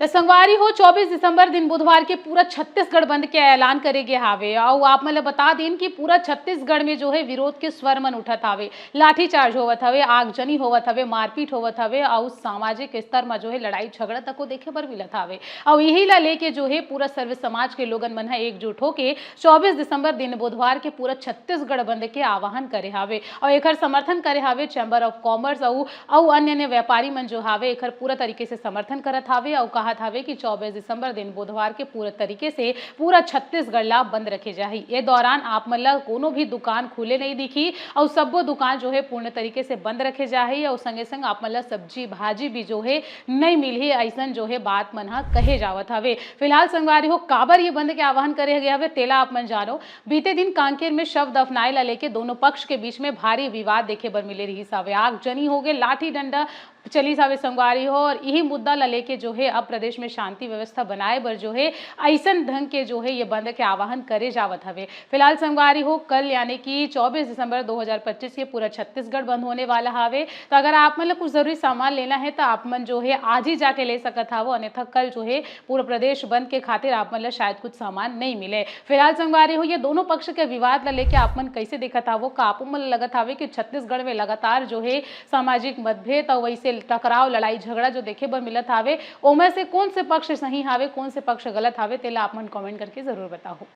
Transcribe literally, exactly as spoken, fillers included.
त संगवारी हो, चौबीस दिसंबर दिन बुधवार के पूरा छत्तीसगढ़ बंद के ऐलान करे गे हावे। अउ आप मन ल बता देन कि पूरा छत्तीसगढ़ में जो है विरोध के स्वर मन उठत हावे, लाठीचार्ज होवत हवे, आगजनी होवत हवे, मारपीट होवत हवे, अउ सामाजिक स्तर म जो है लड़ाई झगड़ा तको देखे बर मिलत हावे। अउ यही ला लेके जो है पूरा सर्व समाज के लोगन मन ह एकजुट होके चौबीस दिसंबर दिन बुधवार के पूरा छत्तीसगढ़ बंद के आह्वान करे हावे। अउ एकर समर्थन करे हावे Chamber of Commerce अउ अउ अन्य-अन्य व्यापारी मन जो हावे, एकर पूरा तरीके से समर्थन करत हावे अउ कहत हावे कि चौबीस दिसंबर दिन बुधवार के पूरा तरीके से पूरा छत्तीसगढ़ ला बंद रखे जाही। ये दौरान आप मन ला कोनो भी दुकान खुले नहीं दिखी अउ सब्बो दुकान जो है पूर्ण तरीके से बंद रखे जाही अउ संगे संग आप मन ला सब्जी भाजी भी जो है नहीं मिलही, अइसन जो है बात मन ह कहे जावत हवे। फिलहाल संगवारी हो, काबर ये बंद के आह्वान करे गए हवे, तेला आप मन जानो। बीते दिन कांकेर में शव दफनाए ला लेके दोनों पक्ष के बीच में भारी विवाद देखे बर मिले रहिस हावे। आगजनी होगे, लाठी डंडा चलिस हावे संगवारी हो, अउ यही मुद्दा ला लेके जो है अब प्रदेश में शांति व्यवस्था बनाए बर जो है अइसन ढंग के जो है ये बंद के आह्वान करे जावत हवे। फिलहाल संगवारी हो, कल यानी कि चौबीस दिसंबर दो हज़ार पच्चीस के पूरा छत्तीसगढ़ बंद होने वाला हावे। तो अगर आप मन ला कुछ जरूरी सामान लेना है तो आप मन जो है आज ही जाके ले सकत हावो, अन्यथा कल जो है पूरा प्रदेश बंद के खातिर आप मन ला शायद कुछ सामान नहीं मिले। फिलहाल संगवारी हो, ये दोनों पक्ष के विवाद ला लेके आप मन कैसे देखत हावो? का आप मन ला लगत हावे कि छत्तीसगढ़ में लगातार जो है सामाजिक मतभेद अउ वैसे टकराव, लड़ाई झगड़ा जो देखे बर मिलत हावे, ओमे से कौन से पक्ष सही हावे, कौन से पक्ष गलत हावे, तेला आप मन कमेंट करके जरूर बताओ।